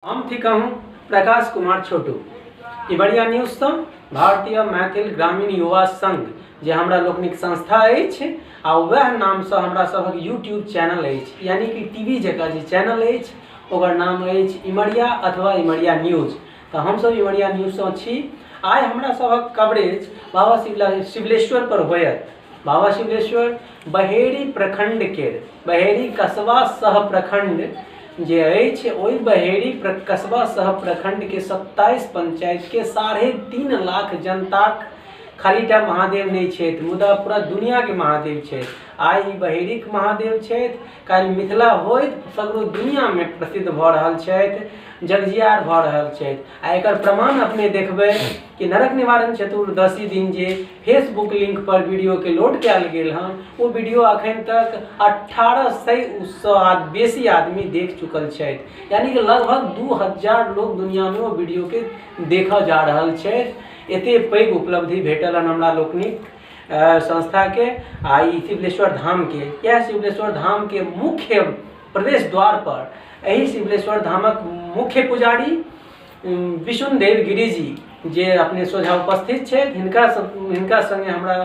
हम थिकहुँ प्रकाश कुमार छोटू, इमरिया न्यूजसँ। भारतीय मैथिल ग्रामीण युवा संघ जे हमरा लोकनिक संस्था अछि आ वएह नामसँ हमरा सभक यूट्यूब चैनल अछि, यानी कि टीवी जकाँ जे चैनल अछि ओकर नाम अछि इमरिया अथवा इमरिया न्यूज। तऽ हमसभ इमरिया न्यूजसँ छी। आइ हमरा सभक कवरेज बाबा शिवलेश्वर पर होयत। बाबा शिवलेश्वर बहेड़ी प्रखंड के बहेड़ी कस्बा सह प्रखंड जे अछि, ओहि बहेड़ी कस्बा सह प्रखंड के 27 पंचायत के 3.5 लाख जनताक खालीटा महादेव नहि छथि, मुदा पूरा दुनियाके महादेव छथि। आइ ई बहेड़ीके महादेव छथि, काल्हि मिथिला होइत सगरो दुनियामे प्रसिद्ध भऽ रहल छथि, जगजियार भऽ रहल छथि। आ एकर प्रमाण अपने देखबै कि नरक निवारण चतुर्दशी दिन जे फेसबुक लिंक पर वीडियोके लोड कयल गेल हन, ओ वीडियो अखन तक 1800सँ बेसी आदमी देख चुकल छथि, यानी कि लगभग 2000 लोग दुनियामे ओ वीडियोके देखऽ जा रहल छथि। एते पैघ उपलब्धि भेटल हन हमरा लोकनिक संस्थाके आ ई शिवलेश्वर धामके। इएह शिवलेश्वर धामके मुख्य प्रवेश द्वार पर एहि शिवलेश्वर धामक मुख्य पुजारी विशुनदेव गिरी जी जे अपने सोझा उपस्थित छथि, हिनका संगे हमरा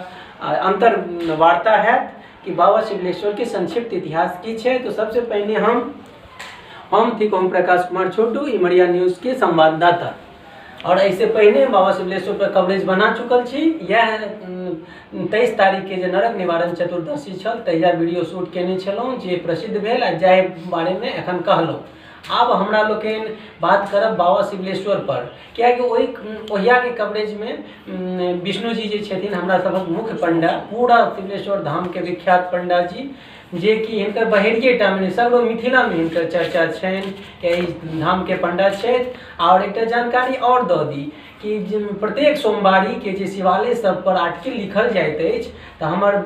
अंतर वार्ता हैत कि बाबा शिवलेश्वर के संक्षिप्त इतिहास की छै। तो सबसे पहिने हम थिकहुँ प्रकाश कुमार छोटू, इमरिया न्यूज़ के संवाददाता, और एहिसँ पहिने बाबा शिवलेश्वर पर कवरेज बना चुकल छी। इएह 23 तारीखके जे नरक निवारण चतुर्दशी छल तहिया वीडियो शूट कयने छलहुँ जे प्रसिद्ध भेल आ जाहि बारेमे एखन कहलहुँ। आब हमरा लोकनि बात करब बाबा शिवलेश्वर पर, कियाकि ओहियाके कवरेजमे विष्णुजी जे छथिन हमरा सभक मुख्य पंडा, पूरा शिवलेश्वर धामके विख्यात पंडा जी, जे कि हिनकर बहेड़िएटामे नहि सगरो मिथिलामे हिनकर चर्चा छनि कि एहि धामके पंडा छथि। आओर एकटा जानकारी आओर दऽ दी कि प्रत्येक सोमवारीके जे शिवालय सब पर आर्टिकल लिखल जाइत अछि, तऽ हमर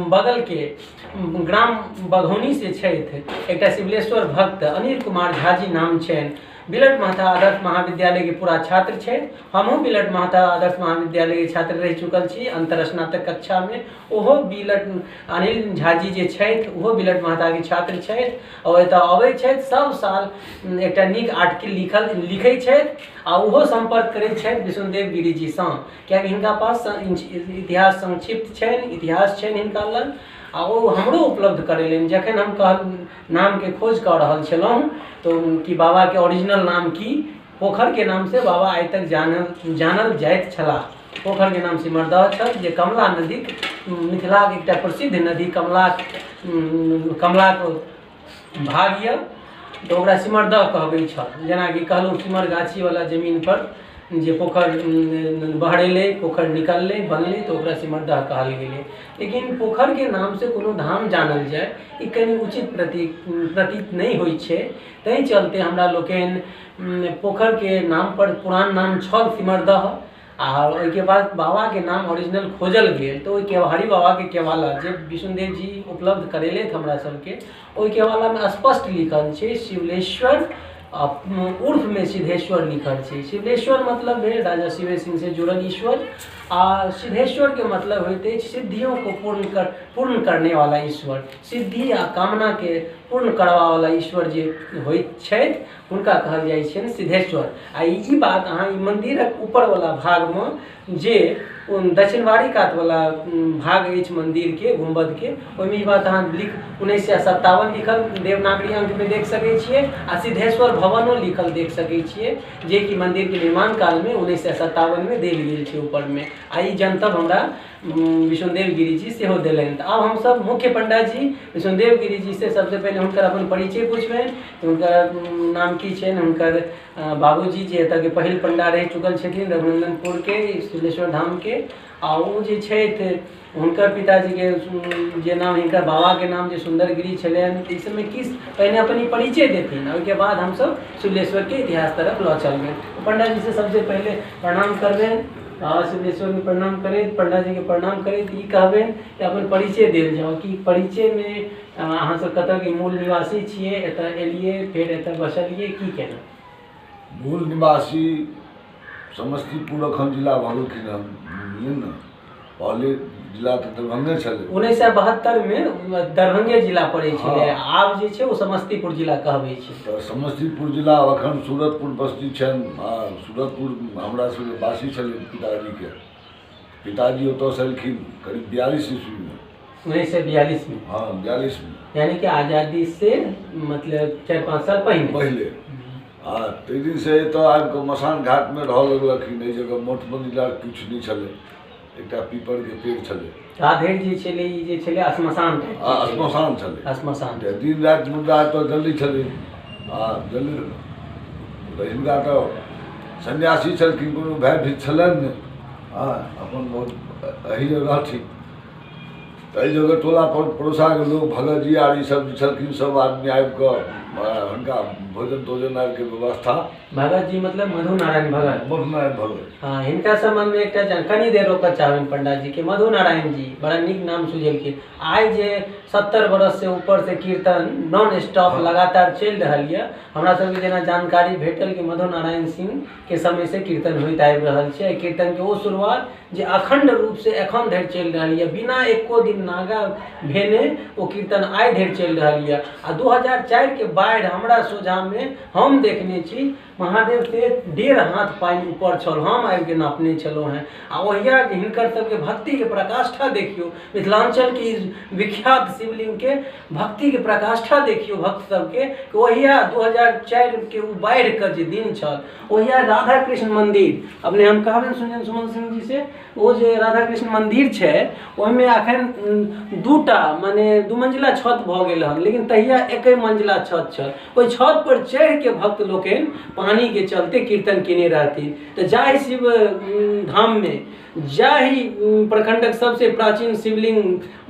बगलके ग्राम बघौनी से छथि एकटा शिवलेश्वर भक्त, अनिल कुमार झाजी नाम छनि, बिलट महथा आदर्श महाविद्यालयके पूरा छात्र छथि। हमहूँ बिलट महथा आदर्श महाविद्यालयके छात्र रहि चुकल छी अंतर स्नातक कक्षामे। ओहो बिलट अनिल झाजी जे छथि ओहो बिलट महथाके छात्र छथि और एतऽ अबै छथि, सब साल एकटा नीक आर्टिकल लिखै छथि आ ओहो सम्पर्क करै छथि विष्णुदेव गिरीजीसँ, कियाकि हिनका पास इतिहास संक्षिप्त छनि, इतिहास छनि हिनका लग, आ ओ हमरो उपलब्ध करेलनि। जखन हम नामके खोज कऽ रहल छलहुँ तऽ कि बाबाके ओरिजिनल नाम की, पोखरिके नामसँ बाबा आइ तक जानल जाइत छलाह। पोखरिके नाम सिमरदह छल, जे कमला नदीक मिथिलाके एकटा प्रसिद्ध नदी कमलाक भाग यऽ, तऽ ओकरा सिमरदह कहबै छल। जेनाकि कहलहुँ सिमर गाछीवला जमीन पर जे पोखरि बहरेलै, पोखरि निकललै, बनलै, तऽ ओकरा सिमरदह कहल गेलै। लेकिन पोखरिके नामसँ कोनो धाम जानल जाय ई कनि उचित प्रतीत नहि होइ छै, ताहि चलते हमरा लोकनि पोखरिके नाम पर पुरान नाम छल सिमरदह, आ ओहिके बाद बाबाके नाम ओरिजिनल खोजल गेल तऽ ओहि हरि बाबाके केवाला जे विष्णुदेव जी उपलब्ध करेलथि हमरा सबके, ओहि केवालामे स्पष्ट लिखल छै शिवलेश्वर उर्फमे सिद्धेश्वर लिखल छै। शिवलेश्वर मतलब भेल राजा शिवे सिंह से जुड़ल ईश्वर, आ सिद्धेश्वरके मतलब होइत अछि सिद्धियों को पूर्ण करने वाला ईश्वर, सिद्धि आ कामनाके पूर्ण करबावला ईश्वर जे होइत छथि हुनका कहल जाइ छनि सिद्धेश्वर। आ ई बात अहाँ ई मन्दिरक ऊपरवला भागमे जे दक्षिणवारी कातवला भाग अछि मन्दिरके गुम्बदके, ओहिमे ई बात अहाँ 1957 लिखल देवनागरी अंकमे देख सकै छियै, आ सिद्धेश्वर भवनो लिखल देख सकै छियै, जे कि मन्दिरके निर्माण कालमे 1957मे देल गेल छै ऊपरमे। आ ई जनतब हमरा विष्णुदेव गिरीजी सेहो देलनि। तऽ आब हमसब मुख्य पंडाजी विष्णुदेव गिरीजी से सबसे पहिले हुनकर अपन परिचय पुछबनि, हुनकर नाम की छनि, हुनकर बाबूजी जे एतऽके पहिल पंडा रहि चुकल छथिन रघुनंदनपुरके शिवलेश्वर धामके, आ ओ जे छथि हुनकर पिताजीके जे नाम, हिनकर बाबाके नाम जे सुन्दर गिरी छलनि, ई सबमे की पहिने अपन ई परिचय देथिन, ओहिके बाद हमसब शिवलेश्वरके इतिहास तरफ लऽ चलबनि। पंडाजी से सबसे पहिले प्रणाम करबनि, बाबा शिवलेश्वरके प्रणाम करैत पंडाजीके प्रणाम करैत ई कहबनि कि अपन परिचय देल जाउ, कि परिचयमे अहाँ सब कतऽके मूल निवासी छियै, एतऽ एलियै, फेर एतऽ बसलियै, की केना? मूल निवासी समस्तीपुर अखन जिला भऽ गेलखिन हन, बुझलियै ने। पहले जिला तऽ दरभंगे छलै। 1972 में दरभंगे जिला पड़ै छलै, आब जे छै ओ समस्तीपुर जिला कहबै छै। तऽ समस्तीपुर जिला अखन सूरतपुर बस्ती छनि। आ सूरतपुर हमरा सबके वासी छलै पिताजीके। पिताजी ओतऽसँ एलखिन करीब 42 ईस्वीमे। 1942 में? हाँ, 42 में, यानी कि आज़ादी से मतलब 4-5 साल पहले। पहले। आ ताहि दिनसँ एतऽ आबिकऽ मसान घाटमे रहऽ लगलखिन। एहि जगह मठ मन्दिर आर किछु नहि छलै, एकटा पीपरके पेड़ छलै। ता धरि जे छलै ई जे छलै श्मशान, श्मशान छलै, श्मशान। दिन राति मुद्दा एतऽ जल्दी छलै। आ जल्दी हिनका तऽ सन्यासी छलखिन, कोनो भयभीत छलनि नहि। हँ, अपन बहुत एही रहथिन। तऽ एहि जगह टोला पड़ोसाके लोक भगत जी आर ईसब जे छलखिन सब आदमी आबिकऽ हुनका भोजन तोजन आरके व्यवस्था। भगत जी मतलब मधु नारायण भगत। मधु नारायण भगत। हाँ, हिनका संबंधमे एकटा कनी देर रोकऽ चाहबनि पंडा जी के। मधु नारायण जी बड़ा नीक नाम सुझेलखिन। आइ जे 70 बरस से ऊपर से कीर्तन नॉन स्टॉप लगातार चलि रहल यऽ, हमरा सबके जेना जानकारी भेटल कि मधु नारायण सिंह के समय से कीर्तन होइत आबि रहल छै। कीर्तन के ओ शुरुआत जे अखंड रूप से एखन धरि चलि रहल यऽ, बिना एको दिन नागा भेने ओ कीर्तन आइ धरि चलि रहल यऽ। आ 2004 के बाढ़ि हमरा सोझामे हम देखने छी, महादेव से 1.5 हाथ पानि ऊपर छल, हम आबिके नापने छलहुँ हेँ। आ ओहिया हिनकर सबके भक्तिके पराकाष्ठा देखियौ, मिथिलाञ्चलके विख्यात शिवलिंगके भक्तिके पराकाष्ठा देखियौ भक्त सबके, कि ओहिया 2004 के ओ बाढ़िके जे दिन छल, ओहिया राधा कृष्ण मन्दिर, अपने हम कहबनि सुनन सुमन सिंह जी से, ओ जे राधा कृष्ण मन्दिर छै ओहिमे एखन 2टा माने 2 मंजिला छत भऽ गेल हन, लेकिन तहिया 1 मंजिला छत छल। ओहि छत पर चढ़िके भक्त लोकनि पानी के चलते कीर्तन केने रहथिन। तऽ जाहि शिव धाममे, जाहि प्रखंडक सबसे प्राचीन शिवलिंग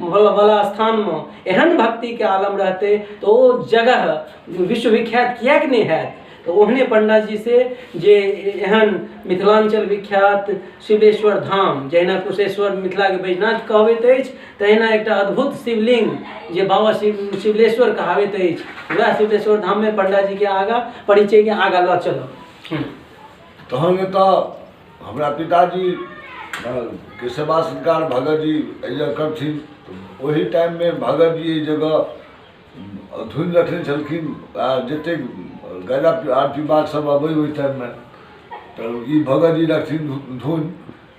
वाला स्थानमे एहन भक्तिके आलम रहतै तऽ ओ जगह विश्वविख्यात किएक नहि हैत। तऽ ओहने पंडा जी से जे एहन मिथिलाञ्चल विख्यात शिवेश्वर धाम, जहिना कुशेश्वर मिथिलाके बैजनाथ कहबैत अछि, तहिना एकटा अद्भुत शिवलिंग जे बाबा शिवलेश्वर कहाबैत अछि, वएह शिवलेश्वर धाममे पंडा जी के आगाँ परिचयके आगाँ लऽ चलब। तहन एतऽ हमरा पिताजी के सेवा सत्कार भगत जी एहि जगह करथिन। ओही टाइममे भगत जी एहि जगह धुनि रखने छलखिन। आ जतेक गजा आर पीबाक सब अबै ओहि टाइममे, तऽ ई भगत जी रखथिन धुन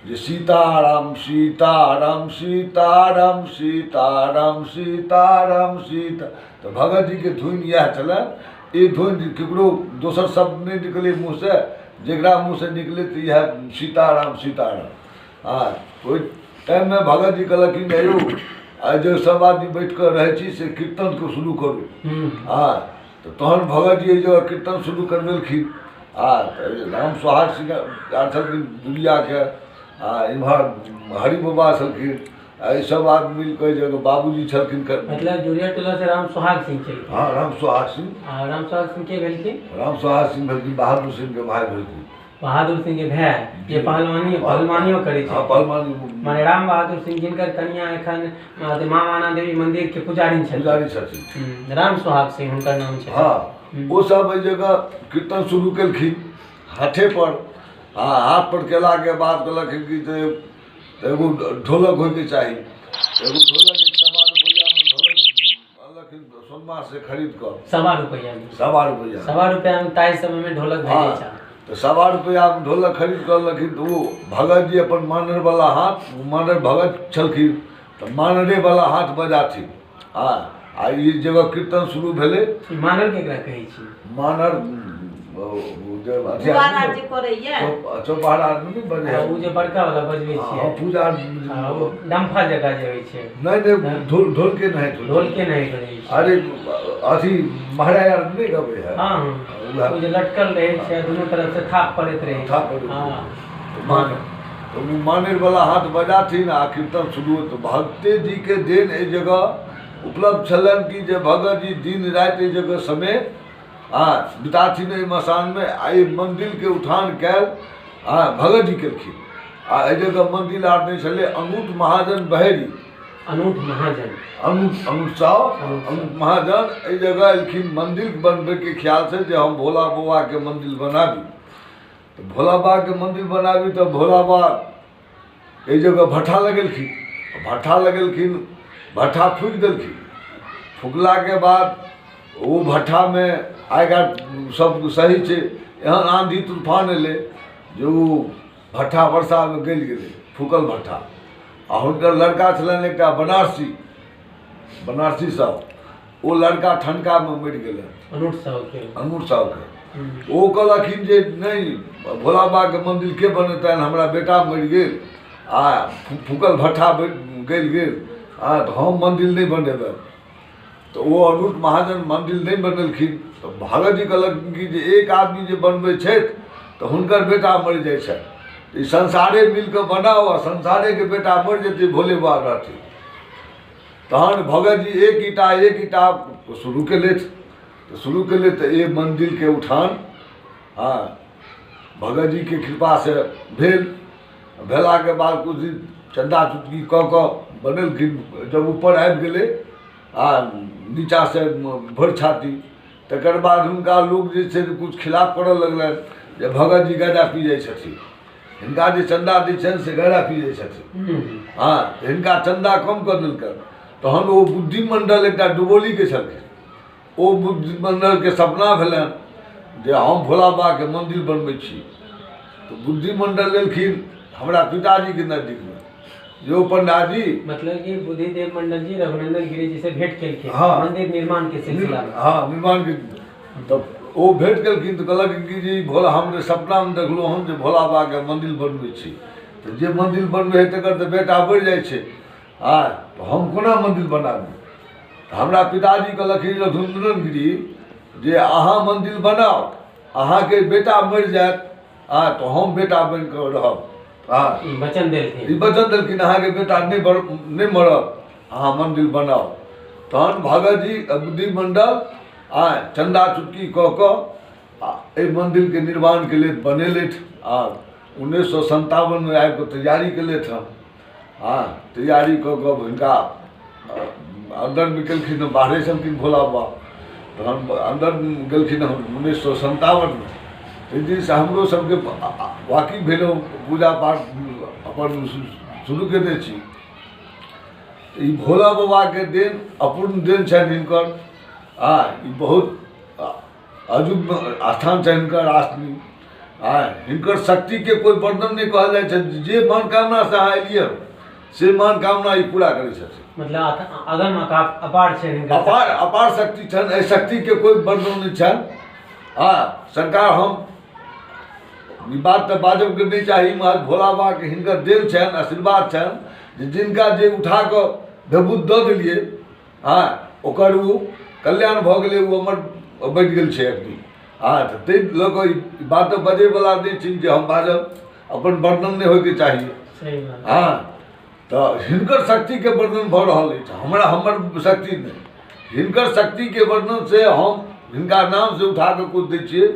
जे सीताराम सीताराम सीताराम सीताराम सीताराम सीता। तऽ भगत जीके धुन इएह छलनि। ई धुन ककरो दोसर शब्द नहि निकलै मुँहसँ, जकरा मुँहसँ निकलै तऽ इएह सीताराम सीताराम। हँ, ओहि टाइममे भगत जी कहलखिन यौ आइ जे सब आदमी बैठ कऽ रहै छी से कीर्तनके शुरू करू। हँ, तऽ तहन भगत जी एहि जगह कीर्तन शुरू करबेलखिन। आ राम सोहाग सिंह आर छलखिन दुनियाके, आ इम्हर हरि बाबा छलखिन, आ ई सब आदमी मिल कऽ जगह बाबूजी छलखिन। मतलब जुड़िया टोला से राम सोहाग सिंह छलखिन। हाँ, राम सोहाग सिंह। आ राम सोहाग सिंह के भेलखिन? राम सोहाग सिंह भेलखिन बहादुर सिंह के भाई भेलखिन। बहादुर सिंह के भाई जे पहलवानियो करै छै। हाँ, पहलवानी। माने राम बहादुर सिंह जिनकर कनिया एखन माँ माना देवी मंदिर के पुजारी छथिन। पुजारी छथिन। राम सोहाग सिंह हुनकर नाम छै। हाँ, ओ सब एहि जगह कीर्तन शुरू केलखिन हाथे पर। हाँ, हाथ पर केलाके बाद कहलखिन कि एगो ढोलक होइके चाही। एगो ढोलक 1.25 रुपैआमे ढोलक अनलखिन सोनमा से खरीद कऽ। 1.25 रुपैआमे? 1.25 रुपैआ। 1.25 रुपैआमे ताहि समयमे ढोलक भेटै छल। तऽ 1.25 रुपैआमे ढोलक खरीद कऽ अनलखिन। तऽ ओ भगत जी अपन मानरवला हाथ, मानर भगत छलखिन तऽ मानरेवला हाथ बजाथिन। हँ, आ ई जगह कीर्तन शुरू भेलै। मानर केकरा कहै छी? मानर चौपहरा आदमी नहि बजै ओ जे बड़का वाला बजबै छियै पूजा डम्फा जकाँ जे होइ छै। नहि नहि, ढोलके नहि, ढोलके नहि बजै छै। अरे अथी महाराज आर नहि गबै है। हाँ, ओ जे लटकल रहै छै दुनू तरफ से थाप पड़ैत रहै। थाप पड़ैत। तऽ ओ मानरवला हाथ बजाथिन आ कीर्तन शुरू। तऽ भगते जीके देन एहि जगह उपलब्ध छलनि कि जे भगत जी दिन राति एहि जगह समय हाँ बिताथिन एहि मसानमे। आ एहि मन्दिरके उठान कयल हाँ भगत जी केलखिन। आ एहि जगह मन्दिर आर नहि छलै। अनूप महाजन बहेरी, अनूप महाजन, अनूप साव, अनूप महाजन एहि जगह एलखिन मन्दिर बनबैके ख्यालसँ जे हम भोला बाबाके मन्दिर बनाबी। तऽ भोला बाबाके मन्दिर बनाबी तऽ भोला बाबा एहि जगह भट्ठा लगेलखिन। भट्ठा लगेलखिन, भट्ठा फूकि देलखिन। फुकलाके बाद ओ भट्ठामे आइ काल्हि सब सही छै, एहन आँधी तूफान एलै जे ओ भट्ठा वर्षामे गलि गेलै, फूकल भट्ठा। आ हुनकर लड़का छलनि एकटा बनारसी, बनारसी साहु, ओ लड़का ठनकामे मरि गेलनि। अनुज साहुके। अनुज साहुके। ओ कहलखिन जे नहि, भोला बाबाके मन्दिर के बनेतनि, हमरा बेटा मरि गेल आ फूकल भट्ठा गलि गेल, आ तऽ हम मन्दिर नहि बनेबनि। तऽ ओ अनुज महाजन मन्दिर नहि बनेलखिन। तऽ भगत जी कहलखिन कि जे एक आदमी जे बनबै छथि तऽ हुनकर बेटा मरि जाइ छनि, ई संसारे मिलकऽ बनाउ आ संसारेके बेटा मरि जेतै, भोले बाबा रहथिन। तहन भगत जी एक ईटा एक ईटा शुरू केलथि। तऽ शुरू केलथि तऽ एक मन्दिरके उठान हँ भगत जीके कृपासँ भेल। भेलाके बाद किछु दिन चन्दा चुटकी कऽ कऽ बनेलखिन। जब ऊपर आबि गेलै आ नीचाँसँ भरि छाती, तकर बाद हुनका लोक जे छै किछु खिलाफ करऽ लगलनि जे भगत जी गाँजा पी जाइ छथिन, हिनका जे चन्दा दै छनि से गाँजा पी जाइ छथिन। हँ, हिनका चन्दा कम कऽ देलकनि। तहन ओ बुद्धि मण्डल एकटा डुबौलीके छलखिन, ओ बुद्धि मण्डलके सपना भेलनि जे हम भोला बाबाके मन्दिर बनबै छी। तऽ बुद्धि मण्डल एलखिन हमरा पिताजीके नजदीकमे, यौ पंडाजी। मतलब कि बुद्धिदेव मंडल जी रघुनंदन गिरी जी से भेंट केलखिन। हाँ, मंदिर निर्माण के सिलसिला में। हाँ, निर्माण के। तब ओ भेंट केलखिन तऽ कहलक कि जे भोला, हमरे सपनामे देखलहुँ हन जे भोला बाबाके मन्दिर बनबै छी, तऽ जे मन्दिर बनबै हइ तकर तऽ बेटा बढ़ि जाइ छै, आँय तऽ हम कोना मन्दिर बनाबी? तऽ हमरा पिताजी कहलखिन रघुनंदन गिरी जे अहाँ मन्दिर बनाउ, अहाँके बेटा मरि जायत, आँय तऽ हम बेटा बनि कऽ रहब। हँ, ई वचन देलखिन। ई वचन देलखिन, अहाँके बेटा नहि मरत, अहाँ मन्दिर बनाउ। तहन भगत जी बुद्धि मण्डल आँय चन्दा चुटकी कऽ कऽ आ एहि मन्दिरके निर्माणके लेल बनेलथि। आ 1957मे आबि कऽ तैयारी केलथि हँ। हँ, तैयारी कऽ कऽ हिनका अन्दरमे केलखिन हँ, बाहरे छलखिन भोला बाबा, तहन अन्दर गेलखिन हँ 1957मे। ताहि दिनसँ हमरो सबके वाकिफ भेलहुँ, पूजा पाठ अपन शुरू कयने छी। ई भोला बाबाके देन अपूर्ण देन छनि हिनकर। हँ, ई बहुत अजूब स्थान छनि हिनकर आसनी। हँ, हिनकर शक्तिके कोइ वर्णन नहि कहल जाइ छै। जे मनोकामनासँ अहाँ एलियै से मनोकामना ई पूरा करै छथिन। मतलब अगम अपार छै हिनकर। अपार अपार शक्ति छनि, एहि शक्तिके कोइ वर्णन नहि छनि। हँ सरकार, हम ई बात तऽ बाजबके नहि चाही, मगर भोला बाबाके हिनकर देन छनि, आशीर्वाद छनि जे जिनका जे उठा कऽ विभूत दऽ देलियै, हँ, ओकर ओ कल्याण भऽ गेलै, ओ अमर बनि गेल छै आदमी। हँ, तऽ ताहि लऽ कऽ ई बात तऽ बजैवला नहि छी जे हम बाजब, अपन वर्णन नहि होइके चाही। हँ, तऽ हिनकर शक्तिके वर्णन भऽ रहल अछि, हमरा हमर शक्ति नहि, हिनकर शक्तिके वर्णन से हम हिनका नामसँ उठा कऽ किछु दै छियै।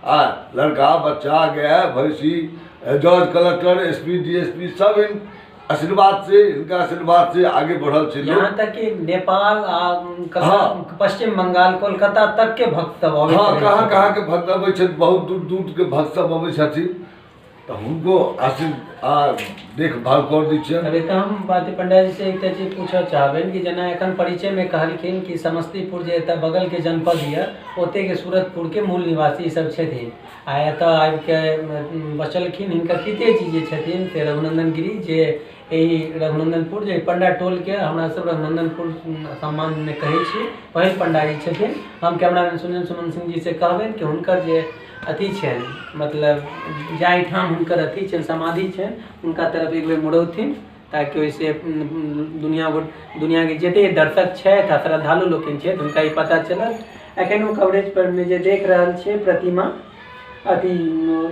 आ लड़का बच्चा गाय भैँसी जज collector S P D S P सब आशीर्वाद से, हिनका आशीर्वाद से आगे बढ़ल छै। यहाँ तक कि नेपाल आ पश्चिम बंगाल कोलकाता तक के भक्त सब अबै। हँ, कहाँ कहाँ के भक्त अबै छथि, बहुत दूर दूर के भक्त सब अबै छथिन, तऽ हुनको आशीर्वाद देखभाल कऽ दै छियनि। अभी तऽ हम बात पंडा जी से एकटा चीज पूछऽ चाहबनि कि जेना एखन परिचयमे कहलखिन कि समस्तीपुर जे एतऽ बगलके जनपद यऽ ओतहिके सूरतपुरके मूल निवासी सब छथिन आ एतऽ आबिके बसलखिन। हिनकर पितेजी जे छथिन से रघुनन्दन गिरी, जे एहि रघुनन्दनपुर जे पंडा टोलके हमरा सब रघुनन्दनपुर सम्मानमे कहै छी, पहिल पंडाजी छथिन। हम कैमरामैन सुनील सुमन सिंह जी से कहबनि कि हुनकर जे अथी छनि, मतलब जाहिठाम हुनकर अथी छनि, समाधि छनि, हुनका तरफ एक बेर मुड़ौथिन ताकि ओहिसँ दुनिया दुनियाके जतेक दर्शक छथि आ श्रद्धालु लोकनि छथि हुनका ई पता चलत। एखन ओ कवरेज परमे जे देख रहल छियै प्रतिमा अथी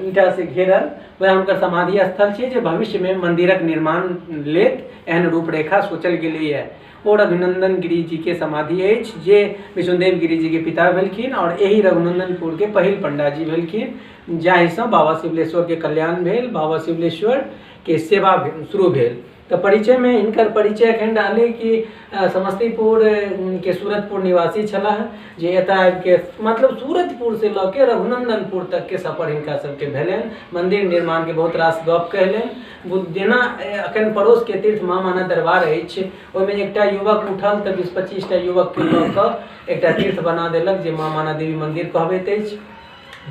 ईंटासँ घेरल, वएह हुनकर समाधि स्थल छै जे भविष्यमे मन्दिरक निर्माण लेत, एहन रूपरेखा सोचल गेलैए। ओ रघुनन्दन गिरी जीके समाधि अछि जे विष्णुदेव गिरी जीके पिता भेलखिन आओर एहि रघुनन्दनपुरके पहिल पंडाजी भेलखिन, जाहिसँ बाबा शिवलेश्वरके कल्याण भेल, बाबा शिवलेश्वरके सेवा शुरू भेल। तऽ परिचयमे हिनकर परिचय एखन रहलै कि समस्तीपुर के सूरतपुर निवासी छलाह, जे एतऽ आबिके मतलब सूरतपुरसँ लऽ के रघुनन्दनपुर तकके सफर हिनका सबके भेलनि। मन्दिर निर्माणके बहुत रास गप कहलनि। जेना एखन पड़ोसके तीर्थ माँ माना दरबार अछि, ओहिमे एकटा युवक उठल तऽ 20-25 टा युवकके लऽ कऽ एकटा तीर्थ बना देलक जे माँ माना देवी मन्दिर कहबैत अछि।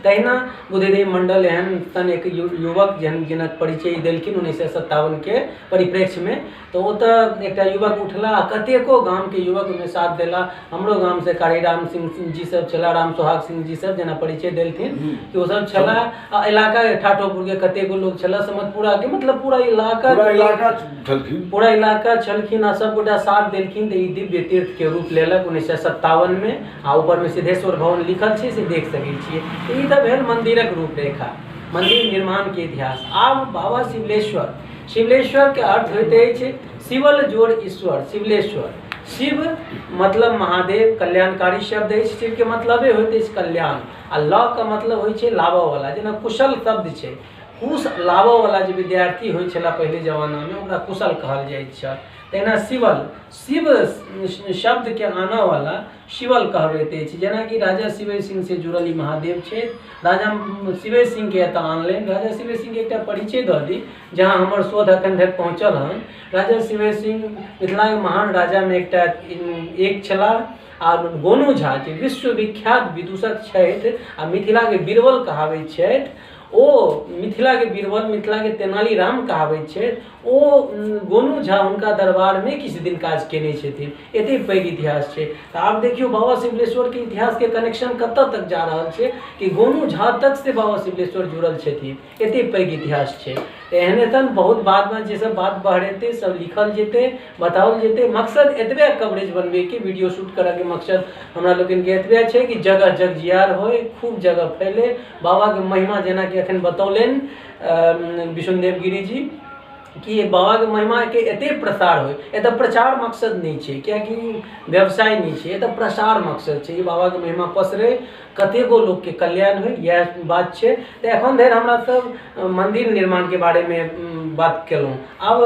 तहिना बुद्धदेव मंडल एहन सन एक युवक जिनक परिचय देलखिन 1957 के परिप्रेक्ष्यमे, तऽ ओतऽ एकटा युवक उठला आ कतेको गामके युवक ओहिमे साथ देला। हमरो गामसँ कारीराम सिंह जी सब छलाह, राम सोहाग सिंह जी सब जेना परिचय देलथिन कि ओ सब छलाह। आ इलाका ठाठोपुरके कतेको लोक छलाह, समतपुराके, मतलब पूरा इलाका छलखिन, पूरा इलाका छलखिन आ सबगोटा साथ देलखिन। तऽ ई दिव्य तीर्थके रूप लेलक 1957 मे आ ऊपरमे सिद्धेश्वर भवन लिखल छै, से देख सकै छियै। ई तऽ भेल मन्दिरक रूपरेखा, मन्दिर निर्माणके इतिहास। आब बाबा शिवलेश्वर, शिवलेश्वरके अर्थ होइत अछि शिवल जोड़ ईश्वर। शिवलेश्वर, शिव मतलब महादेव, कल्याणकारी शब्द अछि। शिवके मतलबे होइत अछि कल्याण, आ ल के मतलब होइ छै लाबऽवला। जेना कुशल शब्द छै, कुश लाबऽवला जे विद्यार्थी होइ छलाह पहिले जमानामे ओकरा कुशल कहल जाइत छल। तहिना शिवल, शिव शब्दके आनऽवला शिवल कहबैत अछि। जेनाकि राजा शिव सिंह से जुड़ल ई महादेव छथि। राजा शिव सिंहके एतऽ आनलनि। राजा शिव सिंहके एकटा परिचय दऽ दी, जहाँ हमर शोध एखन धरि पहुँचल हन। राजा शिव सिंह मिथिलाके महान राजामे एकटा एक छलाह। आ गोनू झा जे विश्वविख्यात विदूषक छथि आ मिथिलाके बीरबल कहाबैत छथि, ओ मिथिलाके बीरबल, मिथिलाके तेनालीराम कहाबैत छथि, ओ गोनू झा हुनका दरबारमे किछु दिन काज केने छथिन। एतेक पैघ इतिहास छै। तऽ आब देखियौ बाबा शिवलेश्वरके इतिहासके कनेक्शन कतऽ तक जा रहल छै कि गोनू झा तक से बाबा शिवलेश्वर जुड़ल छथिन। एतेक पैघ इतिहास छै। तऽ एहने सन बहुत बादमे जे सब बात बहरेतै सब लिखल जेतै, बताओल जेतै। मकसद एतबे कवरेज बनबैके, वीडियो शूट करऽके मकसद हमरा लोकनिके एतबे छै कि जगह जगजियार होइ, खूब जगह फैले बाबाके महिमा। जेनाकि एखन बतौलनि विष्णुदेव गिरी जी कि बाबाके महिमाके एतेक प्रसार होइ। एतऽ प्रचार मकसद नहि छै, कियाकि व्यवसाय नहि छै, एतऽ प्रसार मकसद छै कि बाबाके महिमा पसरै, कतेको लोकके कल्याण होइ, इएह बात छै। तऽ एखन धरि हमरा सब मन्दिर निर्माणके बारेमे बात केलहुँ। आब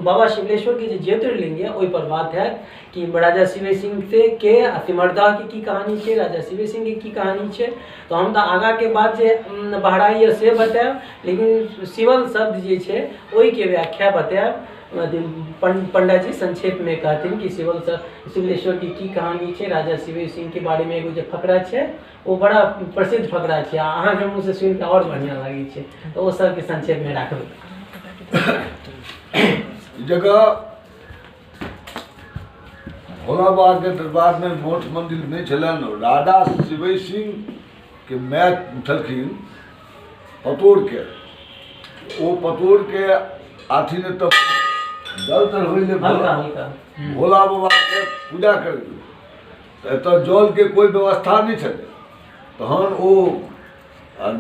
बाबा शिवलेश्वरके जे ज्योतिर्लिंग यऽ ओहिपर बात हैत कि राजा शिव सिंह के आ सिमरदाके की कहानी छै, राजा शिव सिंहके की कहानी छै। तऽ हम तऽ आगाँके बात जे बहराइ यऽ से बतायब, लेकिन शिवल शब्द जे छै ओहिके व्याख्या बतायब। पंडाजी संक्षेपमे कहथिन कि शिवल शिवलेश्वरके की कहानी छै, राजा शिव सिंहके बारेमे एगो जे फकरा छै ओ बड़ा प्रसिद्ध फकरा छै, आ अहाँके मुँहसँ सुनिकऽ आओर बढ़िआँ लागै छै, तऽ ओ सबके संक्षेपमे राखबै। जगह भोला बाबाके दरबारमे मोट मन्दिर नहि छलनि। राजा शिव सिंहके माय छलखिन पतोरके, ओ पतोरके आथी ने तऽ जल चढ़बै लए भोला बाबाके पूजा करै तऽ एतऽ जलके कोइ व्यवस्था नहि छलै। तहन ओ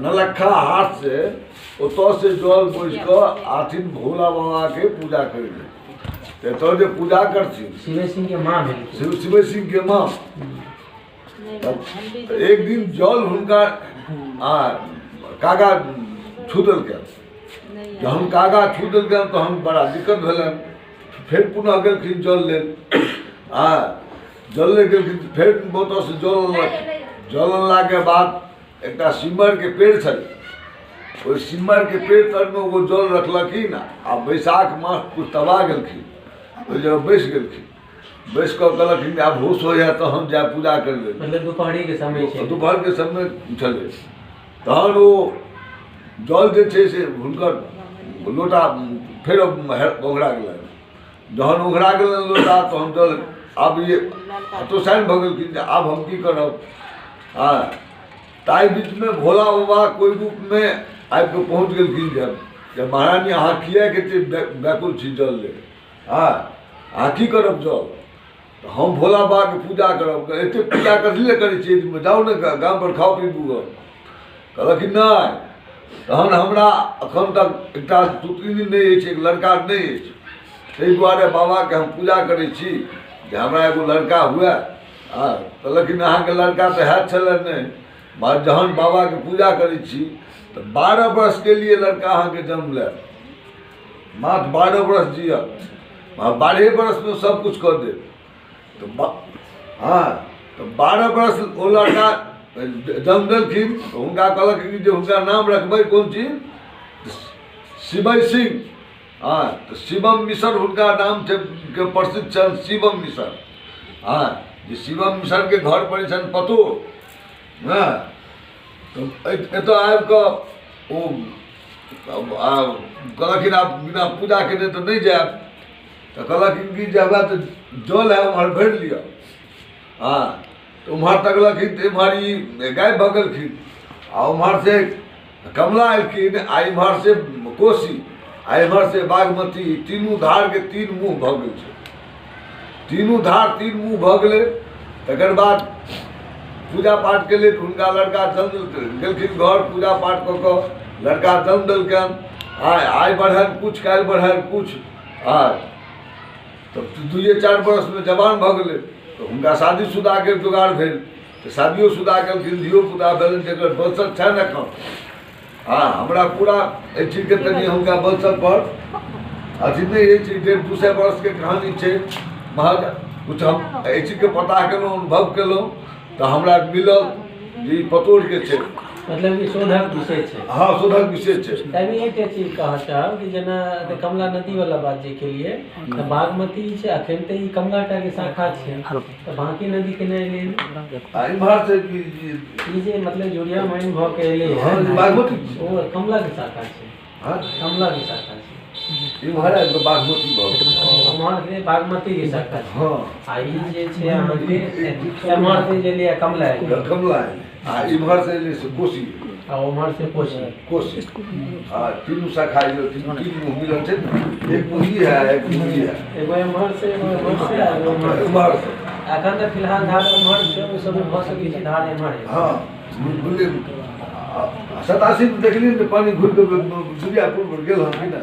नलखा हाथसँ ओतऽसँ जल बोझि कऽ आथिन भोला बाबाके पूजा करै लए। तऽ एतऽ जे पूजा करथिन शिव सिंहके माँ भेलखिन, शिव सिंहके माँ। एक दिन जल हुनका कागा छू देलकनि। जहन कागा छू देलकनि तहन बड़ा दिक्कत भेलनि। फेर पुनः गेलखिन जल लेल, जल लेल गेलखिन, फेर ओतऽसँ जल अनलक। जल अनलाके बाद एकटा सिमरके पेड़ छलै, ओहि सिमरके पेड़ तरमे ओ जल रखलखिन आ बैसाख मास कुछ तबाह गेलखिन, ओहि जगह बैसि गेलखिन। बैस कऽ कहलखिन आब होश होइए तऽ हम जायब पूजा करै लेल। मतलब दुपहरीके समय छै, दुपहरके समय छलै। तहन ओ जल जे छै से हुनकर लोटा फेर ओघरा गेलनि। जहन ओघरा गेलनि लोटा तहन जल आब ये हतोत्साहित भऽ गेलखिन जे आब हम की करब। हँ, ताहि बीचमे भोला बाबा कोइ रूपमे आबिकऽ पहुँच गेलखिन जे महारानी अहाँ किएक एते व्याकुल छी जल लेल, हँ अहाँ की करब जल, तऽ हम भोला बाबाके पूजा करब। एतेक पूजा कथी लए करै छियै, जाउ ने गामपर खाउ पीबू गऽ। कहलखिन नहि, तहन हमरा एखन तक एकटा पुत्री नहि अछि, एक लड़का नहि अछि, ताहि दुआरे बाबाके हम पूजा करै छी जे हमरा एगो लड़का हुए। हँ, कहलखिन अहाँके लड़का तऽ हैत छलै नहि, मगर जहन बाबाके पूजा करै छी तऽ 12 वर्षके लिए लड़का अहाँके जन्म लेत, मात्र 12 वर्ष जियत। 12 बरसमे सब किछु कऽ देब। तऽ हँ, तऽ 12 बरस ओ लड़का जन्म देलखिन। तऽ हुनका कहलक कि जे हुनका नाम रखबै कोन चीज, शिवय सिंह। हँ, तऽ शिवम मिश्र हुनका नाम छै के प्रसिद्ध छनि शिवम मिश्र। हँ, जे शिवम मिश्रके घर पड़ै छनि पतोर। हँ, तऽ एतऽ आबि कऽ ओ कहलखिन आब बिना पूजा केने तऽ नहि जायब। तऽ कहलखिन कि जे हमरा तऽ जल है उम्हर भरि लिअ। हँ, तऽ उम्हर तकलखिन तऽ एम्हर ई गायब भऽ गेलखिन आ उम्हर से कमला एलखिन आ इम्हर से कोसी आ इम्हर से बागमती, तीनू धारके तीन मुँह भऽ गेल छै। तीनू धार तीन मुँह भऽ गेलै। तकर बाद पूजा पाठ केलै तऽ हुनका लड़का जन्म गेलखिन घर, पूजा पाठ कऽ कऽ लड़का जन्म देलकनि। आइ बढ़ल कुछ, काल्हि बढ़ल कुछ। हँ, तब 2-4 बरसमे जवान भऽ गेलै। तऽ हुनका शादीशुदाके जोगाड़ भेल, तऽ शादियो शुदा केलखिन, धियो पुता भेलनि, जकर वंशज छनि एखन। हँ, हमरा पूरा एहि चीजके तनि हुनका वंशज पर अथी नहि अछि। 150-200 बरसके कहानी छै। महज कुछ हम एहि चीजके पता केलहुँ, अनुभव केलहुँ, तऽ हमरा मिलल जे ई पतोरके छै, मतलब ई शोधक विषय छै। हँ, शोधक विषय छै। तभी एकटा चीज कहऽ चाहब कि जेना कमला नदी वाला बात जे केलिए, तऽ बागमती छै अखन तऽ ई कमला टा के शाखा छै, तऽ बाकी नदी केना एलै? आ इम्हर से ई जे मतलब जुड़िया माइन भऽ के एलै, हँ, बागमती ओ कमला के शाखा छै। हँ, कमला के शाखा छै। इम्हर आबि कऽ बागमती भऽ गेल, उम्हर से बागमती के शाखा छै। हँ, आ ई जे छै अहाँके एम्हर से जे एलै कमला एलै, कमला एलै, आ इम्हर से एलै से कोसी, आ उम्हर से कोसी, कोसी। आ तीनू शाखा जे तीन मुँह मिलल छै ने, एक मुँह ई है, एक मुँह ई है, एगो एम्हर से, एगो एम्हर से, आ एगो एम्हर से। एम्हर से। एखन तऽ फिलहाल धार उम्हर छै, ओहि समय भऽ सकै छै धार एम्हर है। हँ, बुझलियै। 87 मे देखलियै ने पानि घुरि कऽ दुनियापुर पर गेल हन कि नहि?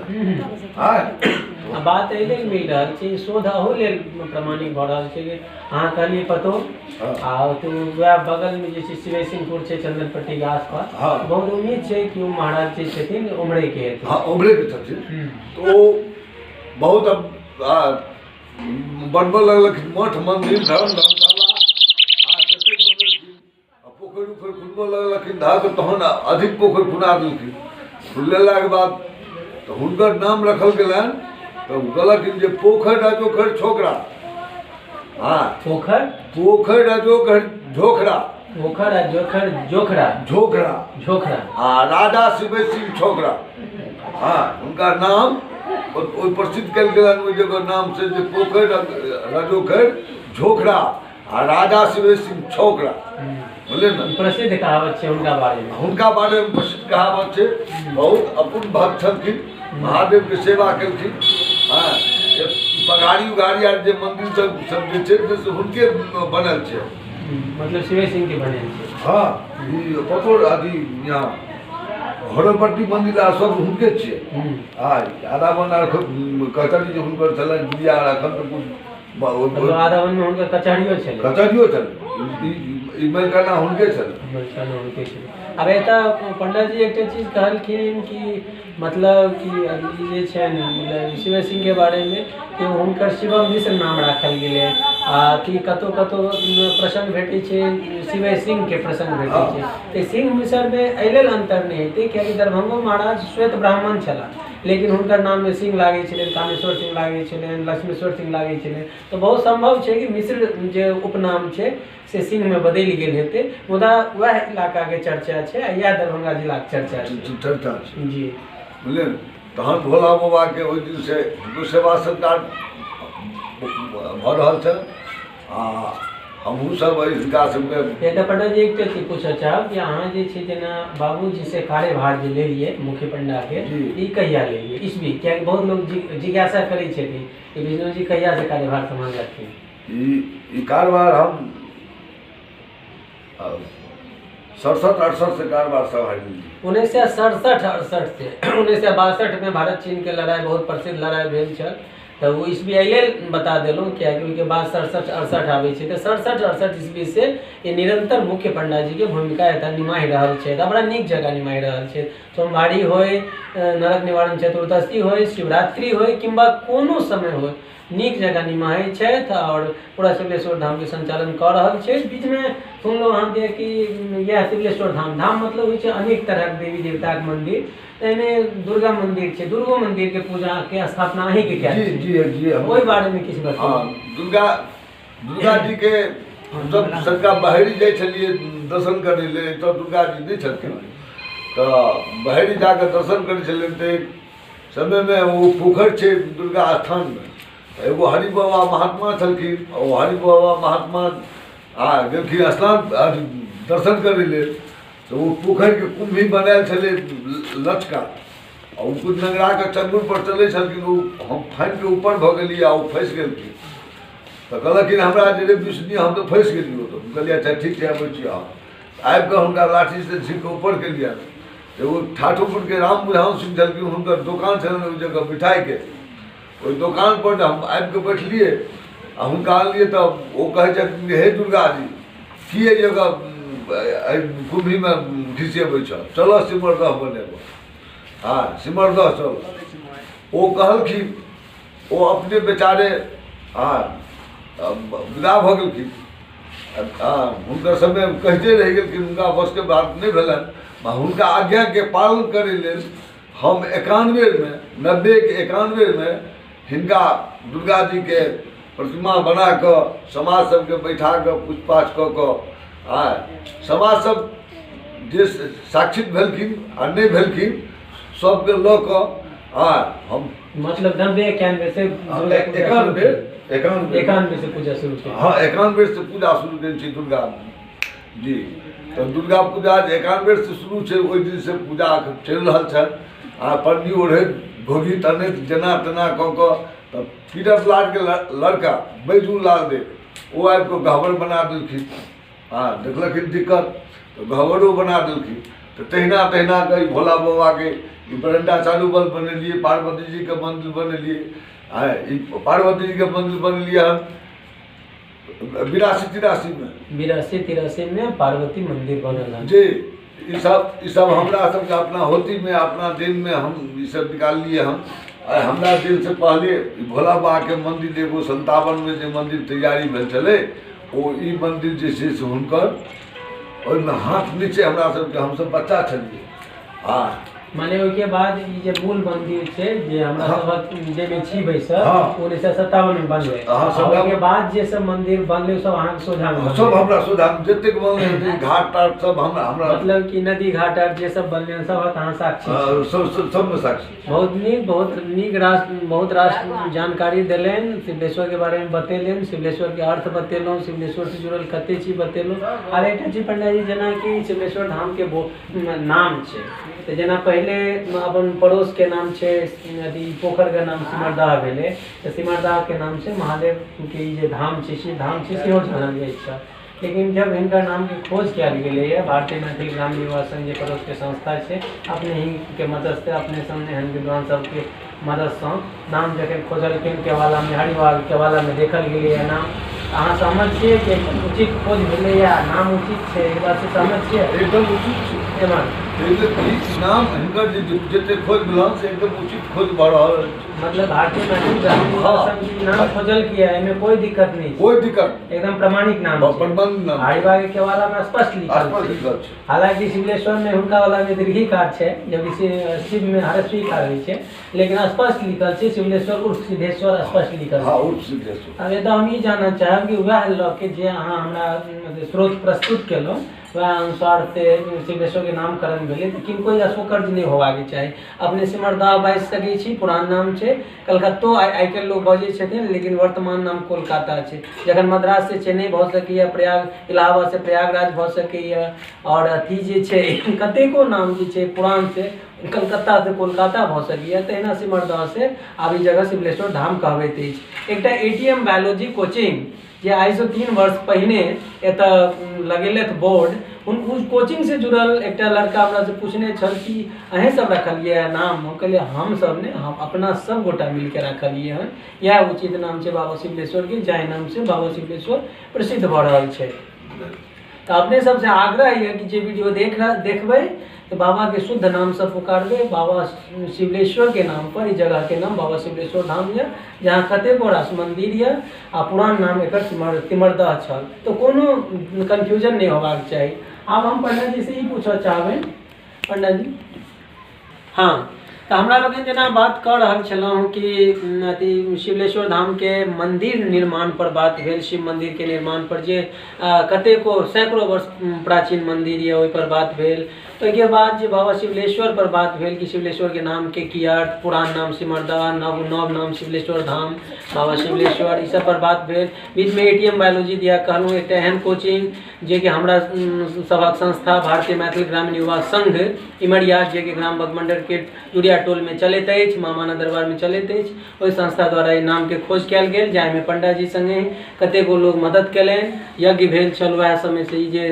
आ बात एहि लेल मिल रहल छै, शोध अहू लेल प्रमाणिक भऽ रहल छै कि अहाँ कहलियै पतो, आ तो वएह बगलमे जे छै शिवय सिंहपुर छै चंदनपट्टीके आसपास। बहुत उम्मीद छै कि ओ महाराज जे छथिन उम्हरे के हेथिन। हँ, उम्हरे के छथिन। तऽ ओ बहुत बनबऽ लगलखिन मठ मन्दिर धर्म धर्मशाला, जतेक बनेलखिन, आ पोखरि उखरि खुनबऽ लगलखिन धार, तहन अधिक पोखरि खुना देलखिन। खुलेलाके बाद तऽ हुनकर नाम रखल गेलनि। तऽ कहलखिन जे पोखरि रजोखरि छोकरा। हँ, पोखरि पोखरि रजोखरि झोखरा, पोखरि आ जोखर जोखरा, झोखरा, झोखरा, आ राजा शिव सिंह छोकरा। हँ, हुनका नाम ओहि प्रसिद्ध कयल गेलनि ओहि जगह नाम से जे पोखरि रजोखरि झोखरा आ राजा शिव सिंह छोकरा, बुझलियै ने? प्रसिद्ध कहावत छै हुनका बारेमे। हुनका बारेमे प्रसिद्ध कहावत छै। बहुत अपूर्ण भक्त छलखिन, महादेवके सेवा केलखिन। हँ, पघारी उघारी आर जे मन्दिर सब सब जे छै से हुनके बनल छै, मतलब शिवे सिंह के बनल छै। हँ, ई पतोर अथी यहाँ हरपट्टी मन्दिर आर सब हुनके छियै। हँ, आदावन आर कचहरी जे हुनकर छलनि जुड़िया आर, एखन तऽ कुछ आदावन मे हुनकर कचहरियो छलै, कचहरियो छलै। ई मलकाना हुनके छलै, मलकाना हुनके छलै। आब एतऽ पंडाजी एकटा चीज कहलखिन कि मतलब कि ई जे छनि मतलब शिव सिंहके बारेमे कि हुनकर शिवम मिश्र नाम राखल गेलै, आ कि कतहु कतहु प्रसङ्ग भेटै छै शिव सिंहके प्रसङ्ग भेटै छै। तऽ सिंह मिश्रमे एहि लेल अन्तर नहि हेतै कियाकि दरभंगो महाराज श्वेत ब्राह्मण छलाह, लेकिन हुनकर नाममे सिंह लागै छलनि, कामेश्वर सिंह लागै छलनि, लक्ष्मेश्वर सिंह लागै छलनि। तऽ बहुत सम्भव छै कि मिश्र जे उपनाम छै से सिंहमे बदलि गेल हेतै, मुदा वएह इलाकाके चर्चा छै आ इएह दरभंगा जिलाके चर्चा छै, चर्चा छै जी, बुझलियै ने? तहन भोला बाबाके ओहि दिनसँ हुनको सेवा सत्कार भऽ रहल छनि आ हमहूँ सब हिनका सबके। एतऽ पंडाजी एकटा चीज पूछऽ चाहब कि अहाँ जे छै जेना बाबूजी से कार्यभार जे लेलियै मुख्य पंडाके, ई कहिया लेलियै ईस्वी? कियाकि बहुत लोग जिज्ञासा करै छथिन कि विष्णु जी कहिया से कार्यभार सम्हालथिन? ई कार्यभार हम 67-68 से कारोबार सम्हारि लेलियै। 1967-68 से। 1962 में भारत चीन के लड़ाई बहुत प्रसिद्ध लड़ाई भेल छल, तऽ ओ ईस्वी एहि लेल बता देलहुँ कियाकि ओहिके बाद 67 68 आबै छै। तऽ 67 68 ईस्वी से ई निरंतर मुख्य पंडाजीके भूमिका एतऽ निमाहि रहल छै, बड़ा नीक जगह निमाहि रहल छै। सोमवारी होय, नरक निवारण चतुर्दशी होय, शिवरात्रि होय किंबा कोनो समय होय, नीक जगह निमाहै छथि आओर पूरा शिवलेश्वर धामके संचालन कऽ रहल छै। बीचमे सुनलहुँ अहाँके कि इएह शिवलेश्वर धाम, धाम मतलब होइ छै अनेक तरहक देवी देवताके मंदिर, ताहिमे दुर्गा मंदिर छै, दुर्गो मंदिरके पूजाके स्थापना अहीँके कयल जी जी जी, ओहि बारेमे किछु बताउ। दुर्गा दुर्गा जी के हमसब सबका बहरी जाइ छलियै दर्शन करै लेल, एतऽ दुर्गा जी नहि छलखिन तऽ बहरी जाकऽ दर्शन करै छलियै। तऽ एक समयमे ओ पोखरि छै दुर्गा स्थानमे, एगो हरि बाबा महात्मा छलखिन, ओ हरि बाबा महात्मा आ गेलखिन स्नान दर्शन करै लेल, तऽ ओ पोखरिके कुम्भी बनायल छलै लचका, आ ओ कुछ नंगराके चंगुरपर चलै छलखिन, ओ हम फानिके ऊपर भऽ गेलियै आ ओ फँसि गेलखिन। तऽ कहलखिन हमरा जे रे विष्णु हम तऽ फँसि गेलियौ। तऽ हम कहलियै अच्छा ठीक छै आबै छी। अहाँ आबिकऽ हुनका लाठीसँ झीक ऊपर केलियनि। एगो ठाठोपुरके राम बुझान सिंह छलखिन, हुनकर दोकान छलनि ओहि जगह मिठाइके, ओहि दोकानपर हम आबिकऽ बैठलियै आ हुनका आनलियै। तऽ ओ कहै छथिन हे दुर्गा जी की एहि जगह एहि कुम्भीमे घिसेबै छह, चलऽ सिमरदह बनेबऽ, हँ सिमरदह चल। ओ कहलखिन, ओ अपने बेचारे हँ विदा भऽ गेलखिन। हँ हुनकर समय कहिते रहि गेलखिन, हुनका बसके बात नहि भेलनि। हुनका आज्ञाके पालन करै लेल हम 91में 90 91में हिनका दुर्गा जीके प्रतिमा बना कऽ समाज सबके बैठा कऽ पूछपाछ कऽ कऽ आ समाज सब जे साक्षित भेलखिन आ नहि भेलखिन सबके लऽ कऽ आ हम मतलब 90 91 से 91 91 से पूजा शुरू केलहुँ। हाँ 91 से पूजा शुरू केने छी दुर्गा जी। तऽ दुर्गा पूजा जे 91 से शुरू छै ओहि दिन से पूजा चलि रहल छनि। आ पन्नी ओढ़ैत घोघी तनैत जेना तेना कऽ कऽ तऽ पीटर लालके लड़का बैजू लाल देव ओ आबि कऽ गहबर बना देलखिन। हँ देखलखिन दिक्कत तऽ गहबरो बना देलखिन। तऽ तहिना तहिना कऽ ई भोला बाबाके ई बरंडा चारू बल बनेलियै, पार्वती जीके मन्दिर बनेलियै। हँ ई पार्वती जीके मन्दिर बनेलियै हन 82 83 में, 82 83 में पार्वती मंदिर बनल हन जी। ई सब हमरा सबके अपना होती में अपना दिन में हम ई सब निकाललियै हन। हमरा दिन से पहले भोला बाबा के मंदिर एगो 57 में जे मंदिर तैयारी भेल छलै ओ ई मंदिर जे छै से हुनकर ओहिमे हाथ नहि छै हमरा सबके, हमसब बच्चा छलियै। हाँ माने ओहिके बाद ई जे मूल मंदिर छै जे हमरा सबक जाहिमे छी बैसल 1957 में बनलै। ओहिके बाद जे सब मंदिर बनलै सब अहाँके सोझा में सब हमरा सोझा में जतेक बनलै घाट ताट सब हमरा हमरा मतलब कि नदी घाट आर जे सब बनलै सब अहाँ साक्षी सब सबमे साक्षी। बहुत नीक रास बहुत रास जानकारी देलनि, शिवलेश्वर के बारे में बतेलनि, शिवलेश्वर के अर्थ बतेलहुँ, शिवलेश्वर से जुड़ल कते चीज बतेलहुँ। आर एकटा चीज पंडा जी जेनाकि शिवलेश्वर धाम के नाम छै तऽ जेना पहिले अपन पड़ोस के नाम छै अथी पोखर के नाम सिमरदाह भेलै तऽ सिमरदाह के नाम से महादेव के ई जे धाम छै से धाम छै सेहो जानल जाइ छै। लेकिन जब हिनकर नामके खोज कयल गेलैए भारतीय मैथिल ग्राम युवा संघ जे पड़ोसके संस्था छै अपने ही के मददसँ अपने सामने एहन विद्वान सबके मददसँ नाम जखन खोजलखिन केवालामे हरिवाल केवालामे देखल गेलैए नाम। अहाँ सहमत छियै कि उचित खोज भेलैए, नाम उचित छै, एहि बातसँ सहमत छियै? एकदम उचित छै। एकदम नाम हिनकर जे जते खोज भेल से एकदम उचित खोज भऽ रहल अछि। मतलब भारतीय मैथिल ग्रामीण युवा संघ नाम खोजल किया एहिमे कोई दिक्कत नहीं, कोई दिक्कत, एकदम प्रमाणिक नाम, प्रमाणिक नाम हरिबाग के वाला में स्पष्ट लिखल छै। हालांकि शिवलेश्वर में हुनका वाला में दीर्घीकार छै जबकि शिव में हरस्वीकार होइ छै, लेकिन स्पष्ट लिखल छै शिवलेश्वर उर्फ सिद्धेश्वर स्पष्ट लिखल छै। उर्फ सिद्धेश्वर। आब एतऽ हम ई जानऽ चाहब कि वएह लऽ के जे अहाँ हमरा स्रोत प्रस्तुत केलहुँ वएह अनुसार से शिवलेश्वर के नामकरण भेलै तऽ किनको अशोकर्ज नहि होबाके चाही। अपने सिमरदाह बाजि सकै छी, पुरान नाम छै। कलकत्तो आइ काल्हि लोक बजै छथिन लेकिन वर्तमान नाम कोलकाता छै। जखन मद्रास से चेन्नई भऽ सकैए, प्रयाग इलाहाबाद से प्रयागराज भऽ सकैए, आओर अथी जे छै कतेको नाम जे छै पुरान से कलकत्ता से कोलकाता भऽ सकैए, तहिना सिमरदाह से आब ई जगह शिवलेश्वर धाम कहबैत अछि। एकटा ATM biology coaching जे आइसँ 3 वर्ष पहिने एतऽ लगेलथि बोर्ड, कोचिंग से जुड़ल एकटा लड़का हमरा से पूछने छल कि अहें सब रखलियै नाम। हम कहलियै हम सब ने, हम अपना सब गोटा मिलके रखलियै हन, इएह उचित नाम छै बाबा शिवलेश्वर के, जाहि नाम से बाबा शिवलेश्वर प्रसिद्ध भऽ रहल छै। तऽ अपने सबसे आग्रह यऽ कि जे वीडियो देखबै तऽ बाबा के शुद्ध नाम से पुकारबै। बाबा शिवलेश्वर के नाम पर ई जगह के नाम बाबा शिवलेश्वर धाम यऽ, जहाँ कतेको रास मंदिर यऽ आ पुरान नाम एकर सिमरदह छल। तऽ कोनो कन्फ्यूजन नहि होबाक चाही। आब हम पंडा जी से ई पूछऽ चाहबै, पंडा जी हाँ, तऽ हमरा लोकनि जेना बात कऽ रहल छलहुँ कि अथी शिवलेश्वर धामके मन्दिर निर्माण पर बात भेल, शिव मन्दिरके निर्माण पर जे कतेको सैकड़ो वर्ष प्राचीन मन्दिर यऽ ओहिपर बात भेल। ओहिके बाद जे बाबा शिवलेश्वर पर बात भेल कि शिवलेश्वरके नामके की अर्थ, पुरान नाम सिमरदा, नव नव नाम शिवलेश्वर धाम, बाबा शिवलेश्वर, ई सब पर बात भेल। बीचमे ATM biology दिया कहलहुँ, एकटा एहन कोचिंग जेकि हमरा सभक संस्था भारतीय मैथिल ग्रामीण युवा संघ इमरिया, जेकि ग्राम बगमंडल के जुड़िया टोल में चलैत अछि, मामाना दरबार में चलैत अछि, ओहि संस्था द्वारा ई नामके खोज कयल गेल, जाहिमे पंडाजी संगे कतेको लोग मदद कयलनि। यज्ञ भेल छल वएह समय से ई जे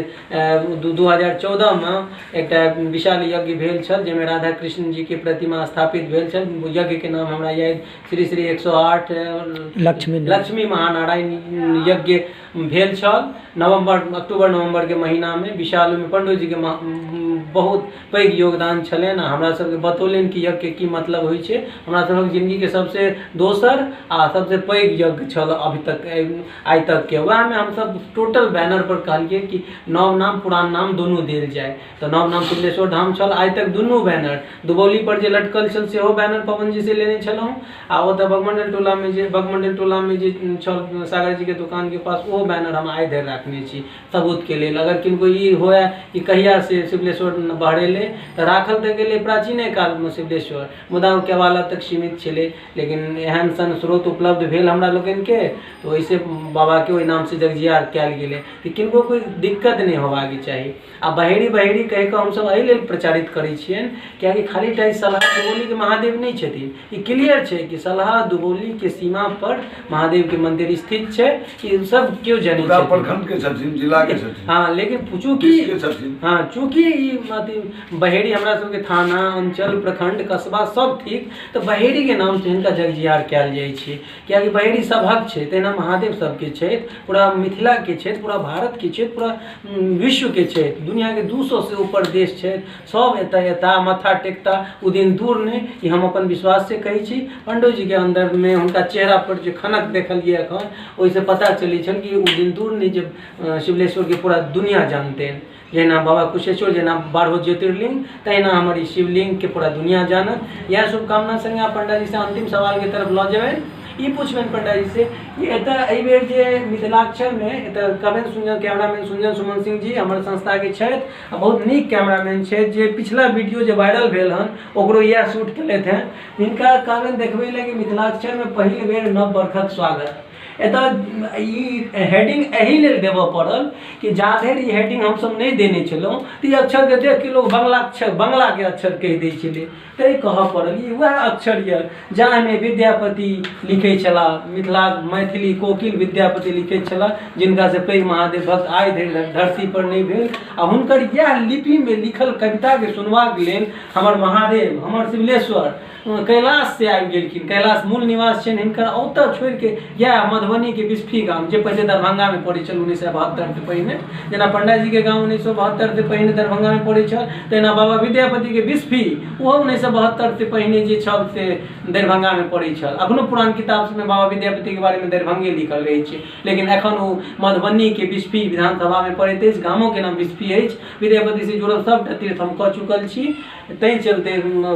2014 में एकटा विशाल यज्ञ भेल छल, जाहिमे राधा कृष्ण जी के प्रतिमा स्थापित भेल छल। यज्ञ के नाम हमरा याद श्री श्री 108 लक्ष्मी महानारायण यज्ञ भेल छल नवंबर अक्टूबर नवंबर के महीना में। विशाल में पंडो जी के बहुत पैघ योगदान छलनि आ हमरा सबके बतौलनि कि यज्ञ के की मतलब होइ छै। हमरा सबक जिंदगी के सबसे दोसर आ सबसे पैघ यज्ञ छल अभी तक आइ तक के। वएह में हमसब टोटल बैनर पर कहलियै कि नव नाम पुरान नाम दुनू देल जाय, तऽ नव नाम शिवलेश्वर धाम छल। आइ तक दुनू बैनर दुबौली पर जे लटकल छल सेहो बैनर पवन जी से लेने छलहुँ, आ ओतऽ बगमंडल टोला में जे छल सागर जी के दुकान के पास, ओहो बैनर हम आइ धरि राखने छी सबूत के लेल। अगर किनको ई हुए कि कहिया से शिवलेश्वर बहरेलै तऽ राखल तऽ गेलै प्राचीने कालमे शिवलेश्वर, मुदा ओ केवाला तक सीमित छलै। लेकिन एहन सन स्रोत उपलब्ध भेल हमरा लोकनिके तऽ ओहिसँ बाबाके ओहि नामसँ जगजियार कयल गेलै, तऽ किनको कोइ दिक्कत नहि होबाक चाही। आ बहेड़ी बहेड़ी कहि कऽ हमसब एहि लेल प्रचारित करै छियनि कियाकि खाली टा ई सलहा दुबौलीके महादेव नहि छथिन, ई क्लियर छै कि सलहा दुबौलीके सीमा पर महादेवके मंदिर स्थित छै, ई सब केओ जनै पूरा प्रखंड के छथिन, जिला के छथिन। हाँ, लेकिन चूँकि हाँ चूँकि ई अथी बहेड़ी हमरा सबके थाना अंचल प्रखंड कस्बा सब ठीक, तऽ बहेड़ी के नाम से हिनका जगजियार कयल जाइ छै, कियाकि बहेड़ी सबहक छै, तहिना महादेव सबके छथि, पूरा मिथिला के छथि, पूरा भारत के छथि, पूरा विश्व के छथि, दुनिया के 200 से ऊपर देश छथि, सब एतऽ एता माथा टेकता ओ दिन दूर नहि। ई हम अपन विश्वास से कहै छी। पंडो जी के अंदर में हुनका चेहरा पर जे खनक देखलियै एखन, ओहिसँ पता चलै छल कि ओ दिन दूर नहि जे शिवलेश्वर के पूरा दुनिया जानते। जहिना बाबा कुशेश्वर जेना 12 ज्योतिर्लिंग, तहिना हमर ई शिवलिंग के पूरा दुनिया जानत। इएह शुभकामना संगे आप पंडा जी से अंतिम सवाल के तरफ लऽ जेबनि। ई पूछबनि पंडा जी से कि एतऽ एहिबेर जे मिथिलाक्षर में एतऽ कहबनि सुंजन कैमरामैन सुंजन सुमन सिंह जी हमर संस्था के छथि आ बहुत नीक कैमरामैन छथि, जे पिछला वीडियो जे वायरल भेल हन ओकरो इएह शूट केलथि हन। हिनका कहबनि देखबै लए कि मिथिलाक्षर में पहिल बेर नव बरखक स्वागत। एतऽ ई हेडिंग एहि लेल देबऽ पड़ल कि जा धरि ई हेडिंग हमसब नहि देने छलहुँ तऽ ई अक्षरके देख के लोक बंगलाक्षर बंगलाके अक्षर कहि दै छलै, तैँ कहऽ पड़ल ई वएह अक्षर यऽ जाहिमे विद्यापति लिखै छलाह, मिथिला मैथिली कोकिल विद्यापति लिखै छलाह, जिनका से पैघ महादेव भक्त आइ धरि धरती पर नहि भेल। आ हुनकर इएह लिपिमे लिखल कविताके सुनबाक लेल हमर महादेव हमर शिवलेश्वर कैलाश से आबि गेलखिन। कैलाश मूल निवास छनि हिनकर, ओतऽ छोड़िके इएह मधुबनीके बिस्फी गाम जे पहिले दरभंगामे पड़ै छल 1972 से पहिने, जेना पंडाजीके गाम 1972 से पहिने दरभंगामे पड़ै छल, तहिना बाबा विद्यापतिके बिस्फी ओहो 1972 से पहिने जे छल से दरभंगामे पड़ै छल। अखनो पुरान किताब सबमे बाबा विद्यापतिके बारेमे दरभंगे लिखल रहै छै, लेकिन एखन ओ मधुबनीके बिस्फी विधानसभामे पड़ैत अछि, गामोके नाम बिस्फी अछि। विद्यापति से जुड़ल सबटा तीर्थ हम कऽ चुकल छी, ताहि चलते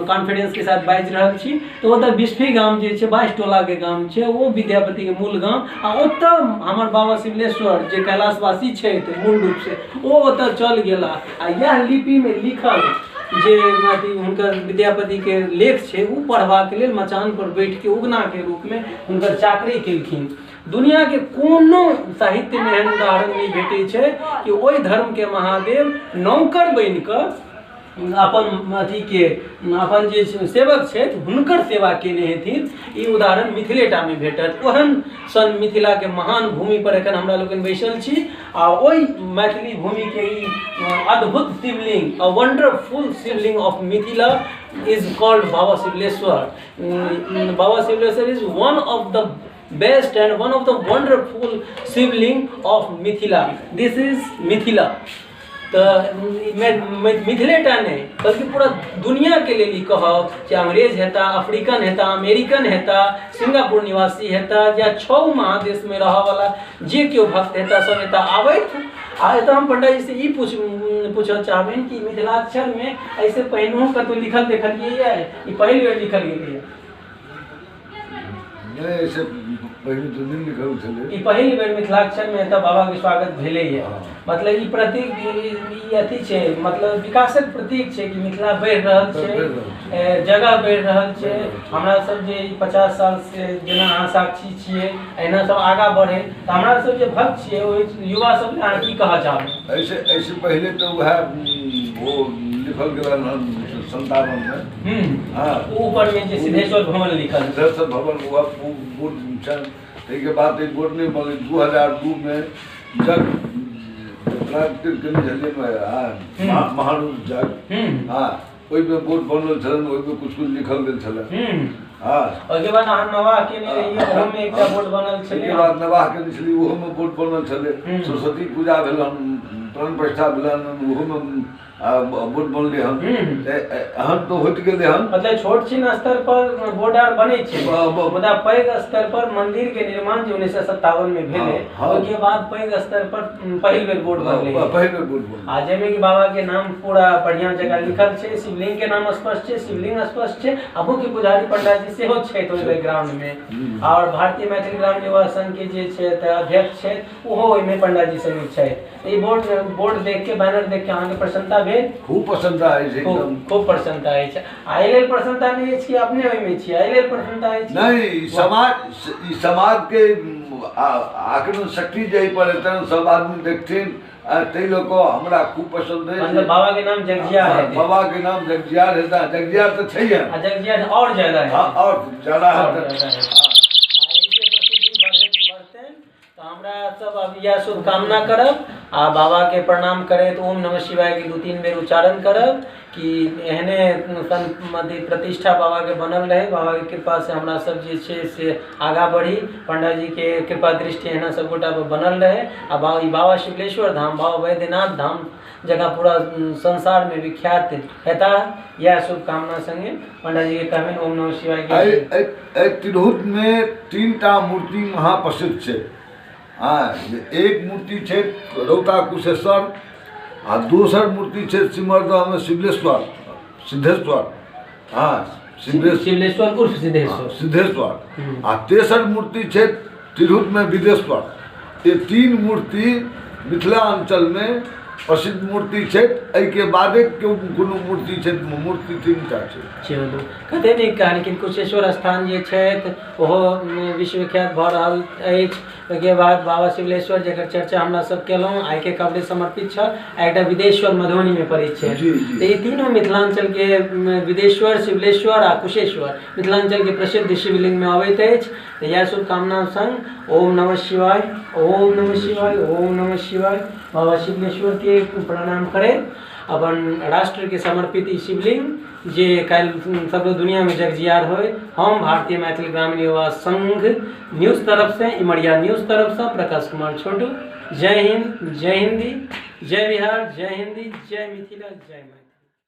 कॉन्फिडेंस के साथ बाजि रहल छी। तऽ ओतऽ बिस्फी गाम जे छै 22 टोलाके गाम छै, ओ विद्यापतिके मूल गाम, आ ओतऽ हमर बाबा शिवलेश्वर जे कैलाशवासी छथि मूल रूप से, ओ ओतऽ चल गेला आ इएह लिपिमे लिखल जे अथी हुनकर विद्यापतिके लेख छै ओ पढ़बाक लेल मचान पर बैठके उगनाके रूपमे हुनकर चाकरी केलखिन। दुनिया के कोनो साहित्य में एहन उदाहरण नहीं भेटै छै कि ओहि धर्म के महादेव नौकर बनि कऽ अपन अथीके अपन जे सेवक छथि हुनकर सेवा केने हेथिन। ई उदाहरण मिथिलेटामे भेटत। ओहन सन मिथिलाके महान भूमिपर एखन हमरा लोकनि बैसल छी आ ओहि मैथिली भूमिके ई अद्भुत शिवलिंग, a wonderful Shivling of Mithila is called Baba Shibleshwar. Baba Shibleshwar is one of the best and one of the wonderful Shivling of Mithila. This is Mithila. तऽ मिथिलेटा नहि बल्कि पूरा दुनिआँके लेल ई कहब जे अंग्रेज हेता, अफ्रीकन हेता, अमेरिकन हेता, सिंगापुर निवासी हेता या छओ महादेशमे रहऽवला जे केओ भक्त हेता सब एतऽ आबथि। आ एतऽ हम पंडाजीसँ ई पूछऽ चाहबनि कि मिथिलाक्षरमे एहिसँ पहिनहुँ कतहु लिखल देखलियै? ई पहिल बेर लिखल गेलैए? नहि, एहिसँ पहिने तऽ नहि लिखल छलै। ई पहिल बेर मिथिलाक्षरमे एतऽ बाबाके स्वागत भेलैए। मतलब ई प्रतीक, ई अथी छै, मतलब विकासक प्रतीक छै कि मिथिला बढ़ि रहल छै, जगह बढ़ि रहल छै। हमरा सब जे 50 साल से जेना अहाँ साक्षी छियै, एहिना सब आगाँ बढ़े। तऽ हमरा सब जे भक्त छियै ओहि युवा सबके अहाँ की कहऽ चाहबै? एहिसँ पहिले तऽ उएह ओ लिखल गेल हन 57मे। हँ, ऊपरमे जे सिद्धेश्वर भवन लिखल, सिद्धेश्वर भवन वएह बोर्ड छनि। ताहिके बाद ई बोर्ड नहि बनलै। 2002मे जग प्राकृतिक केने छलियै महारूप जग, हँ, ओहिमे बोर्ड बनल छलनि, ओहिमे किछु किछु लिखल गेल छलनि। हँ, ओहिके बाद अहाँ नवाह केने रहियै, ओहोमे एकटा बोर्ड बनल छलै। ताहिके बाद नवाह केने छलियै, ओहोमे बोर्ड बनल छलै। सरस्वती पूजा भेलनि, प्राण प्रतिष्ठा भेलनि, ओहोमे बोर्ड बनलै हन। एहन तऽ होइत गेलै हन। मतलब छोट छिन स्तर पर बोर्ड आर बनै छै, मुदा पैघ स्तर पर मंदिर के निर्माण जे 1957 में भेलै, ओहिके बाद पैघ स्तर पर पहिल बेर बोर्ड बनलै। पहिल बेर बोर्ड बनलै आ जाहिमे कि बाबा के नाम पूरा बढ़िया जगह लिखल छै, शिवलिंग के नाम स्पष्ट छै, शिवलिंग स्पष्ट छै आ मुख्य पुजारी पंडाजी सेहो छथि ओहि बैकग्राउंड में। और भारतीय मैथिल ग्राम युवा संघ के जे छै अध्यक्ष छथि ओहो ओहिमे पंडाजी संगे छथि। ई बोर्ड देख के, बैनर देख के अहाँके प्रसन्नता भेल? खूब प्रसन्नता अछि एकदम, खूब प्रसन्नता अछि। आ एहि लेल प्रसन्नता नहि अछि कि अपने ओहिमे छियै, एहि लेल प्रसन्नता अछि नहि, ई समाजके आकलन शक्ति जे एहि पर एतनि सब आदमी देखथिन, ताहि लऽ कऽ हमरा खूब पसन्द अछि। मतलब बाबा के नाम जगजियार हेतै। बाबा के नाम जगजियार हेतै, जगजियार तऽ छैहे, आ जगजियार और ज्यादा हेतै। हँ, और ज्यादा हेतै। तऽ हमरा सब अब इएह शुभकामना करब आ बाबाके प्रणाम करैत ओम नमः शिवायके 2-3 बेर उच्चारण करब कि एहने सन प्रतिष्ठा बाबाके बनल रहै, बाबाके कृपासँ हमरा सब जे छै से आगाँ बढ़ी, पंडाजीके कृपा दृष्टि एहिना सब गोटा पर बनल रहै आ ई बाबा शिवलेश्वर धाम, बाबा वैद्यनाथ धाम जगह पूरा संसारमे विख्यात हेता, इएह शुभकामना संगे पंडाजीके कहबनि ओम नमः शिवाय। एहि तिरहुतमे 3टा मूर्ति महाप्रसिद्ध छै। हँ, एक मूर्ति छै रौता कुशेश्वर आ दोसर मूर्ति छै सिमरदहमे शिवलेश्वर, सिद्धेश्वर, हँ, शिवलेश्वर उर्फ सिद्धेश्वर, सिद्धेश्वर आ तेसर मूर्ति छै तिरहुतमे विदेश्वर। ये 3 मूर्ति मिथिलाञ्चलमे प्रसिद्ध मूर्ति छै। एहिके बादे कोनो मूर्ति छै, मूर्ति 3टा छै। चलू, कते नीक कहलखिन। कुशेश्वर स्थान जे छथि ओहो विश्वविख्यात भऽ रहल अछि। ओहिके बाद बाबा शिवलेश्वर जकर चर्चा हमरा सब केलहुँ, आइके कवरेज समर्पित छल, आ एकटा विदेश्वर मधुबनीमे पड़ैत छै। तऽ ई तीनू मिथिलाञ्चलके विदेश्वर, शिवलेश्वर आ कुशेश्वर मिथिलाञ्चलके प्रसिद्ध शिवलिंगमे अबैत अछि। तऽ इएह शुभकामना संग ओम नमः शिवाय, ओम नमः शिवाय, ओम नमः शिवाय बाबा शिवलेश्वरके प्रणाम करैत अपन राष्ट्रके समर्पित ई शिवलिंग जे काल्हि सगरो दुनियामे जगजियार होय, हम भारतीय मैथिल ग्रामीण युवा संघ न्यूज़ तरफसँ, इमरिया न्यूज़ तरफसँ प्रकाश कुमार छोटू। जय हिंद, जय हिंदी, जय बिहार, जय हिंदी, जय मिथिला, जय मैथिली।